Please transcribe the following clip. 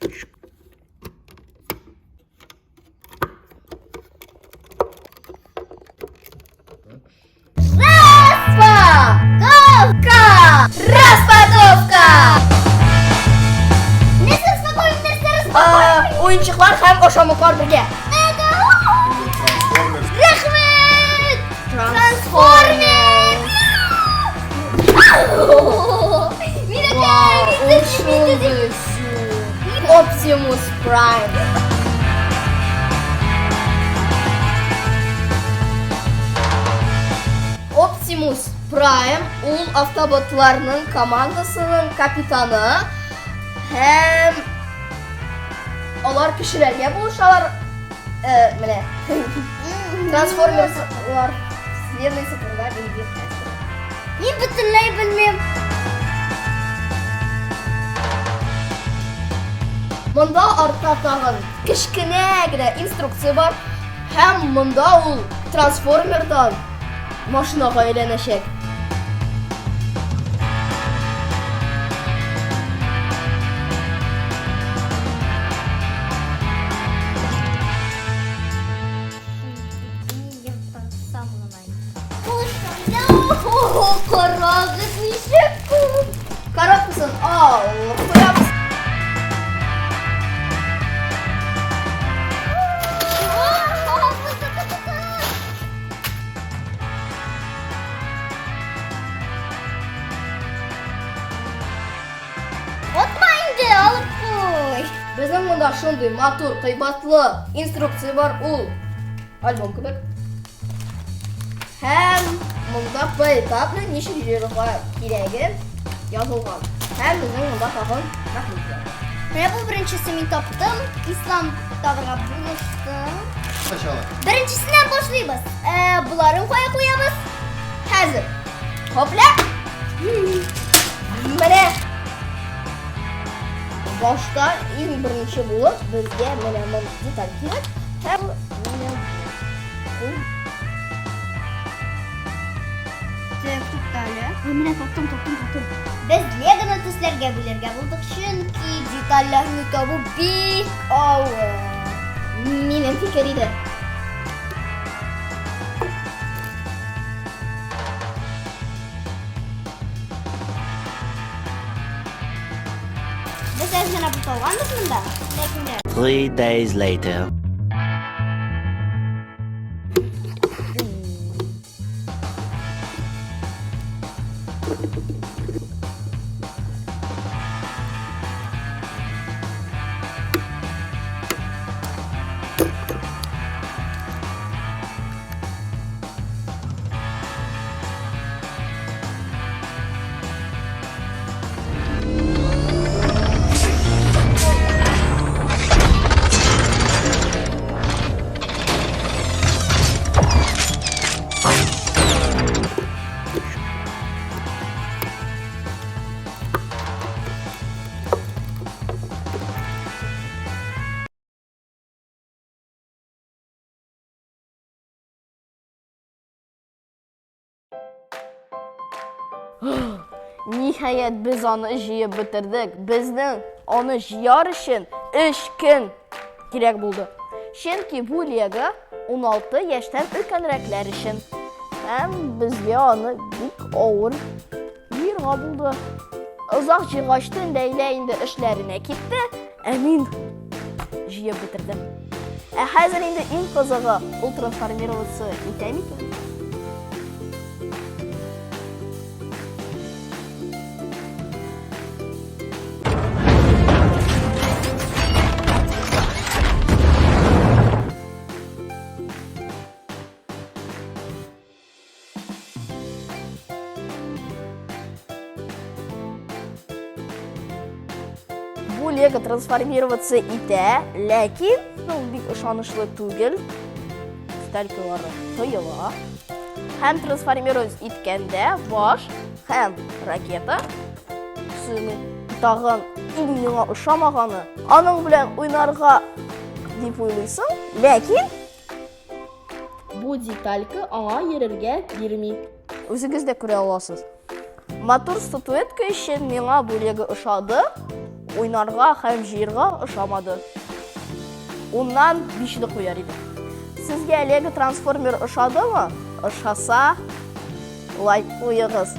Распаковка! Распаковка! Нәрсә распаковка, нәрсә распаковка? Уенчыклар һәм ашамлыклар бергә. Рәхмәт! Трансформер! Оптимус Прайм. Оптимус Прайм ул автоботларның командасының капитаны һәм алар кешеләргә булышалар. Э, менә. Трансформерлар вселенной турында белгән. Мин бөтенләй белмим. Монда артта тагын кечкенә генә инструкция бар. Һәм монда ул трансформердан машинага әйләнәчәк. Карагыз ничек күп. Коробкасын алып куябыз. Отма инде, алып куй. Безнең монда шундый матур, кыйбатлы инструкция бар, ул альбом кебек. Һәм монда поэтапно ничек җыярга кирәге язылган. Һәм безнең монда тагын наклейкалар. Менә бу беренчесе мин таптым. Ислам табырга булышты. Сначала. Беренчесеннән башлыйбыз. Ә, боларын кая куябыз? Хәзер. Хопля! Менә башта иң беренче булып безгә менә мондый деталь кирәк. Һәм менә бу. Так, туктале. Менә таптым, таптым, таптым. Без легоны төсләргә бүлергә булдык, чөнки детальләрне табу бик авыр. Минем фикер иде. Без әз генә буталганбыз монда, ләкин дә 3 days later. Ниһаять, без аны җыеп бетердек. Безнең аны җыяр өчен 3 көн кирәк булды. Чөнки бу лего 16 яшьтән өлкәнрәкләр өчен. Һәм безгә аны бик авыр җыярга булды. Озак җыйгач Ләйлә инде эшләренә китте, ә мин җыеп бетердем. Ә хәзер инде иң кызыгы, ул трансформироваться итә микән? Бу лего трансформироваться итә, ләкин ул бик ышанычлы түгел. Деталькалары коела. Һәм трансформировать иткәндә баш һәм ракета сыймый. Тагын иң миңа ошамаганы, аның белән уйнарга дип уйлыйсың, ләкин Бу деталька аңа йөрергә бирми. Үзегез дә күрә аласыз. Матур статуэтка өчен миңа бу лего ошады. уйнарга һәм җыерга ошамады. Уннан бишле куяр идем. Сезгә Лего Трансформер ошадымы? Ошаса, лайк куегыз.